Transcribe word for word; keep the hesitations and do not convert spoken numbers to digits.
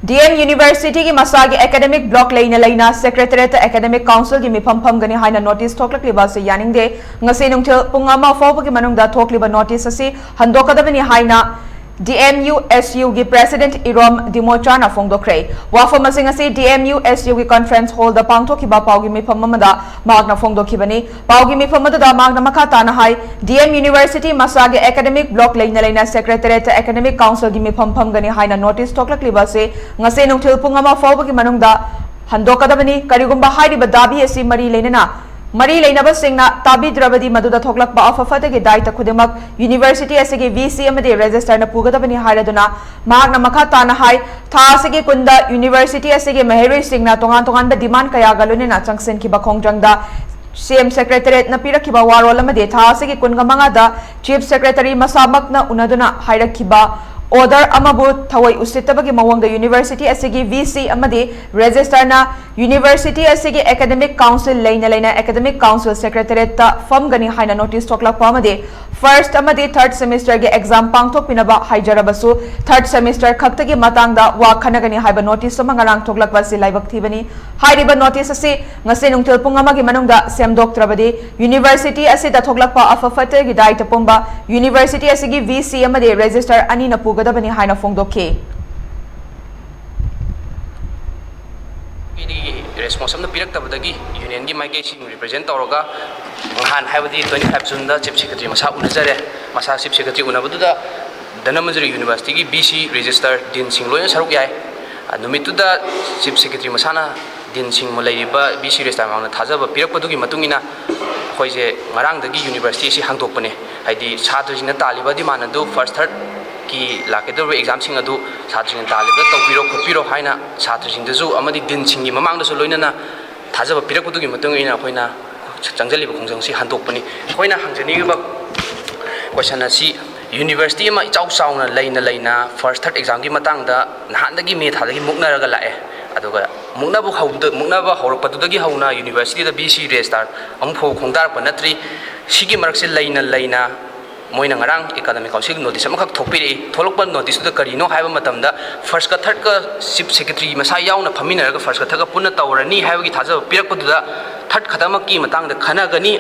D M ꯌꯨꯅꯤꯚꯔꯁꯤꯇꯤꯒꯤ ꯃꯁꯥꯒꯤ academic block ꯂꯩꯅ ꯂꯩꯅ ꯁꯦꯀ꯭ꯔꯦꯇꯔꯤꯌꯦꯠꯇ ꯑꯦꯀꯥꯗꯦꯃꯤꯛ ꯀꯥꯎꯟꯁꯤꯜꯒꯤ ꯃꯤꯐꯝ ꯐꯝꯒꯅꯤ ꯍꯥꯏꯅ ꯅꯣꯇꯤꯁ ꯊꯣꯛꯂꯛꯂꯤꯕ ꯑꯁꯤ ꯌꯥꯅꯤꯡꯗꯦ꯫ ꯉꯁꯤ ꯅꯨꯡꯊꯤꯜ ꯄꯨꯡ ꯑꯃ ꯐꯥꯎꯕꯒꯤ ꯃꯅꯨꯡꯗ ꯊꯣꯛꯂꯤꯕ ꯅꯣꯇꯤꯁ ꯑꯁꯤ ꯍꯟꯗꯣꯛꯀꯗꯕꯅꯤ ꯍꯥꯏꯅ ꯗꯤ ꯑꯦꯝ ꯌꯨ ꯑꯦꯁ ꯌꯨꯒꯤ ꯄ꯭ꯔꯦꯁꯤꯗꯦꯟꯠ ꯏꯔꯣꯝ ꯗꯤꯃꯣꯆꯥꯅ ꯐꯣꯡꯗꯣꯛꯈ꯭ꯔꯦ꯫ ꯋꯥꯐꯝ ꯑꯁꯤ ꯉꯁꯤ ꯗꯤ ꯑꯦꯝ ꯌꯨ ꯑꯦꯁ ꯌꯨꯒꯤ ꯀꯟꯐꯔꯦꯟꯁ ꯍꯣꯜꯗ ꯄꯥꯡꯊꯣꯛꯈꯤꯕ ꯄꯥꯎꯒꯤ ꯃꯤꯐꯝ ꯑꯃꯗ ꯃꯍꯥꯛꯅ ꯐꯣꯡꯗꯣꯛꯈꯤꯕꯅꯤ꯫ ꯄꯥꯎꯒꯤ ꯃꯤꯐꯝ ꯑꯗꯨꯗ ꯃꯍꯥꯛꯅ ꯃꯈꯥ ꯇꯥꯅ ꯍꯥꯏ, ꯗꯤ ꯑꯦꯝ ꯌꯨꯅꯤꯚꯔꯁꯤꯇꯤ ꯃꯁꯥꯒꯤ ꯑꯦꯀꯥꯗꯦꯃꯤꯛ ꯕ꯭ꯂꯣꯛ ꯂꯩꯅ ꯂꯩꯅ ꯁꯦꯀ꯭ꯔꯦꯇꯔꯤꯌꯦꯠꯇ ꯑꯦꯀꯥꯗꯦꯃꯤꯛ ꯀꯥꯎꯟꯁꯤꯜꯒꯤ ꯃꯤꯐꯝ ꯐꯝꯒꯅꯤ ꯍꯥꯏꯅ ꯅꯣꯇꯤꯁ ꯊꯣꯛꯂꯛꯂꯤꯕ ꯑꯁꯤ ꯉꯁꯤ ꯅꯨꯡꯊꯤꯜ ꯄꯨꯡ ꯑꯃ ꯐꯥꯎꯕꯒꯤ ꯃꯅꯨꯡꯗ ꯍꯟꯗꯣꯛꯀꯗꯕꯅꯤ꯫ ꯀꯔꯤꯒꯨꯝꯕ ꯍꯥꯏꯔꯤꯕ ꯗꯥꯕꯤ ꯑꯁꯤ ꯃꯔꯤ ꯂꯩꯅꯅ ꯃꯔꯤ ꯂꯩꯅꯕꯁꯤꯡꯅ ꯇꯥꯕꯤꯗ꯭ꯔꯕꯗꯤ, ꯃꯗꯨꯗ ꯊꯣꯛꯂꯛꯄ ꯑꯐ ꯐꯠꯇꯒꯤ ꯗꯥꯏꯇ ꯈꯨꯗꯤꯡꯃꯛ ꯌꯨꯅꯤꯚꯔꯁꯤꯇꯤ ꯑꯁꯤꯒꯤ ꯚꯤ ꯁꯤ ꯑꯃꯗꯤ ꯔꯦꯖꯤꯁꯇꯔꯅ ꯄꯨꯒꯗꯕꯅꯤ ꯍꯥꯏꯔꯗꯨꯅ ꯃꯍꯥꯛꯅ ꯃꯈꯥ ꯇꯥꯅ ꯍꯥꯏ, ꯊꯥ ꯑꯁꯤꯒꯤ ꯀꯨꯟꯗ ꯌꯨꯅꯤꯚꯔꯁꯤꯇꯤ ꯑꯁꯤꯒꯤ ꯃꯍꯩꯔꯣꯏꯁꯤꯡꯅ ꯇꯣꯉꯥꯟ ꯇꯣꯉꯥꯟꯕ ꯗꯤꯃꯥꯟ ꯀꯌꯥꯒ ꯂꯣꯏꯅꯅ ꯆꯪꯁꯤꯟꯈꯤꯕ ꯈꯣꯡꯖꯪꯗ ꯁꯤ ꯑꯦꯝ ꯁꯦꯀ꯭ꯔꯦꯇꯔꯤꯌꯦꯠꯅ ꯄꯤꯔꯛꯈꯤꯕ ꯋꯥꯔꯣꯜ ꯑꯃꯗꯤ ꯊꯥ ꯑꯁꯤꯒꯤ ꯀꯨꯟꯒ ꯃꯉꯥꯗ ꯆꯤꯐ ꯁꯦꯀ꯭ꯔꯦꯇꯔꯤ ꯃꯁꯥꯃꯛꯅ ꯎꯅꯗꯨꯅ ꯍꯥꯏꯔꯛꯈꯤꯕ ꯑꯣꯔꯗꯔ ꯑꯃꯕꯨ ꯊꯑꯣꯏ ꯎꯁꯤꯠꯇꯕꯒꯤ ꯃꯑꯣꯡꯗ ꯌꯨꯅꯤꯚꯔꯁꯤꯇꯤ ꯑꯁꯤꯒꯤ ꯚꯤ ꯁꯤ ꯑꯃꯗꯤ ꯔꯦꯖꯤꯁꯇꯔꯅ ꯌꯨꯅꯤꯚꯔꯁꯤꯇꯤ ꯑꯁꯤꯒꯤ ꯑꯦꯀꯥꯗꯦꯃꯤꯛ ꯀꯥꯎꯟꯁꯤꯜ ꯂꯩꯅ ꯂꯩꯅ ꯑꯦꯀꯥꯗꯦꯃꯤꯛ ꯀꯥꯎꯟꯁꯤꯜ ꯁꯦꯀ꯭ꯔꯦꯇꯔꯤꯌꯦꯠꯇ ꯐꯝꯒꯅꯤ ꯍꯥꯏꯅ ꯅꯣꯇꯤꯁ ꯊꯣꯛꯂꯛꯄ ꯑꯃꯗꯤ ꯐꯥꯔꯁꯠ ꯑꯃꯗꯤ ꯊꯥꯔꯠ ꯁꯦꯃꯤꯁꯇꯔꯒꯤ ꯑꯦꯛꯖꯥꯝ ꯄꯥꯡꯊꯣꯛꯄꯤꯅꯕ ꯍꯥꯏꯖꯔꯕꯁꯨ, ꯊꯥꯔꯠ ꯁꯦꯃꯤꯁꯇꯔ ꯈꯛꯇꯒꯤ ꯃꯇꯥꯡꯗ ꯋꯥ ꯈꯟꯅꯒꯅꯤ ꯍꯥꯏꯕ ꯅꯣꯇꯤꯁ ꯑꯃ ꯉꯔꯥꯡ ꯊꯣꯛꯂꯛꯄ ꯑꯁꯤ ꯂꯥꯏꯕꯛ ꯊꯤꯕꯅꯤ꯫ ꯍꯥꯏꯔꯤꯕ ꯅꯣꯇꯤꯁ ꯑꯁꯤ ꯉꯁꯤ ꯅꯨꯡꯊꯤꯜ ꯄꯨꯡ ꯑꯃꯒꯤ ꯃꯅꯨꯡꯗ ꯁꯦꯝꯗꯣꯛꯇ꯭ꯔꯕꯗꯤ, ꯌꯨꯅꯤꯚꯔꯁꯤꯇꯤ ꯑꯁꯤꯗ ꯊꯣꯛꯂꯛꯄ ꯑꯐ ꯐꯠꯇꯒꯤ ꯗꯥꯏꯇ ꯄꯨꯝꯕ ꯌꯨꯅꯤꯚꯔꯁꯤꯇꯤ ꯑꯁꯤꯒꯤ ꯚꯤ ꯁꯤ ꯑꯃꯗꯤ ꯔꯦꯖꯤꯁꯇꯔ ꯑꯅꯤꯅ ꯄꯨꯒꯗꯕꯅꯤ ꯍꯥꯏꯅ ꯐꯣꯡꯗꯣꯛꯈꯤ꯫ ꯔꯦꯁꯄꯣꯟꯁ ꯑꯃ ꯄꯤꯔꯛꯇꯕꯗꯒꯤ ꯌꯨꯅꯤꯌꯟꯒꯤ ꯃꯥꯏꯀꯩꯁꯤꯡ ꯔꯤꯄ꯭ꯔꯖꯦꯟ ꯇꯧꯔꯒ ꯅꯍꯥꯟ, ꯍꯥꯏꯕꯗꯤ ꯇ꯭ꯋꯦꯟꯇꯤ ꯐꯥꯏꯚ ꯖꯨꯟꯗ ꯆꯤꯐ ꯁꯦꯀ꯭ꯔꯦꯇꯔꯤ ꯃꯁꯥ ꯎꯅꯖꯔꯦ꯫ ꯃꯁꯥ ꯆꯤꯐ ꯁꯦꯀ꯭ꯔꯦꯇꯔꯤ ꯎꯅꯕꯗꯨꯗ ꯙꯅꯃꯟꯖꯨꯔꯤ ꯌꯨꯅꯤꯚꯔꯁꯤꯇꯤꯒꯤ ꯚꯤ ꯁꯤ, ꯔꯦꯖꯤꯁꯇꯔ, ꯗꯤꯟꯁꯤꯡ ꯂꯣꯏꯅ ꯁꯔꯨꯛ ꯌꯥꯏ꯫ ꯑ, ꯅꯨꯃꯤꯠꯇꯨꯗ ꯆꯤꯐ ꯁꯦꯀ꯭ꯔꯦꯇꯔꯤ ꯃꯁꯥꯅ ꯗꯤꯟꯁꯤꯡ ꯂꯩꯔꯤꯕ ꯚꯤ ꯁꯤ ꯔꯦꯖꯤꯁꯇꯔ ꯃꯃꯥꯡꯗ ꯊꯥꯖꯕ ꯄꯤꯔꯛꯄꯗꯨꯒꯤ ꯃꯇꯨꯡ ꯏꯟꯅ ꯑꯩꯈꯣꯏꯁꯦ ꯉꯔꯥꯡꯗꯒꯤ ꯌꯨꯅꯤꯚꯔꯁꯤꯇꯤ ꯑꯁꯤ ꯍꯥꯡꯗꯣꯛꯄꯅꯦ꯫ ꯍꯥꯏꯗꯤ ꯁꯥꯇ꯭ꯔꯁꯤꯡꯅ ꯇꯥꯜꯂꯤꯕ ꯗꯤꯃꯥꯟ ꯑꯗꯨ ꯐꯥꯔꯁꯠ, ꯊꯥꯔꯠꯀꯤ ꯂꯥꯛꯀꯗꯧꯔꯤꯕ ꯑꯦꯛꯖꯥꯝꯁꯤꯡ ꯑꯗꯨ ꯁꯥꯇ꯭ꯔꯁꯤꯡꯅ ꯇꯥꯜꯂꯤꯕꯗ ꯇꯧꯕꯤꯔꯣ ꯈꯣꯠꯄꯤꯔꯣ ꯍꯥꯏꯅ ꯁꯥꯇ꯭ꯔꯁꯤꯡꯗꯁꯨ ꯑꯃꯗꯤ ꯗꯤꯟꯁꯤꯡꯒꯤ ꯃꯃꯥꯡꯗꯁꯨ ꯂꯣꯏꯅꯅ ꯊꯥꯖꯕ ꯄꯤꯔꯛꯄꯗꯨꯒꯤ ꯃꯇꯨꯡ ꯏꯟꯅ ꯑꯩꯈꯣꯏꯅ ꯆꯪꯁꯤꯜꯂꯤꯕ ꯈꯣꯡꯖꯪꯁꯤ ꯍꯟꯗꯣꯛꯄꯅꯤ꯫ ꯑꯩꯈꯣꯏꯅ ꯍꯪꯖꯅꯤꯡꯉꯤꯕ ꯀꯣꯏꯁꯟ ꯑꯁꯤ, ꯌꯨꯅꯤꯚꯔꯁꯤꯇꯤ ꯑꯃ ꯏꯆꯥꯎ ꯆꯥꯎꯅ ꯂꯩꯅ ꯂꯩꯅ ꯐꯥꯔꯁꯠ, ꯊꯥꯔꯠ ꯑꯦꯛꯖꯥꯝꯒꯤ ꯃꯇꯥꯡꯗ ꯅꯍꯥꯟꯗꯒꯤ ꯃꯦ ꯊꯥꯗꯒꯤ ꯃꯨꯛꯅꯔꯒ ꯂꯥꯛꯑꯦ, ꯑꯗꯨꯒ ꯃꯨꯛꯅꯕ ꯍꯧꯕꯗ, ꯃꯨꯛꯅꯕ ꯍꯧꯔꯛꯄꯗꯨꯗꯒꯤ ꯍꯧꯅ ꯌꯨꯅꯤꯚꯔꯁꯤꯇꯤꯗ ꯚꯤ ꯁꯤ ꯔꯦꯖꯤꯁꯇꯥꯔ ꯑꯃꯨꯛ ꯐꯥꯎꯕ ꯈꯣꯡꯗꯥꯔꯛꯄ ꯅꯠꯇ꯭ꯔꯤ꯫ ꯁꯤꯒꯤ ꯃꯔꯛꯁꯦ ꯂꯩꯅ ꯂꯩꯅ ꯃꯣꯏꯅ ꯉꯔꯥꯡ ꯑꯦꯀꯥꯗꯃꯤꯛ ꯀꯥꯎꯟꯁꯤꯜ ꯅꯣꯇꯤꯁ ꯑꯃꯈꯛ ꯊꯣꯛꯄꯤꯔꯛꯏ꯫ ꯊꯣꯛꯂꯛꯄ ꯅꯣꯇꯤꯁꯇꯨꯗ ꯀꯔꯤꯅꯣ ꯍꯥꯏꯕ ꯃꯇꯝꯗ, ꯐꯥꯔꯁꯀ ꯊꯥꯔꯠꯀ ꯆꯤꯐ ꯁꯦꯀ꯭ꯔꯦꯇꯔꯤ ꯃꯁꯥ ꯌꯥꯎꯅ ꯐꯝꯃꯤꯟꯅꯔꯒ ꯐꯥꯔꯁꯀ ꯊꯥꯔꯠꯀ ꯄꯨꯟꯅ ꯇꯧꯔꯅꯤ ꯍꯥꯏꯕꯒꯤ ꯊꯥꯖꯕ ꯄꯤꯔꯛꯄꯗꯨꯗ, ꯊꯥꯔꯠ ꯈꯛꯇꯃꯛꯀꯤ ꯃꯇꯥꯡꯗ ꯈꯟꯅꯒꯅꯤ꯫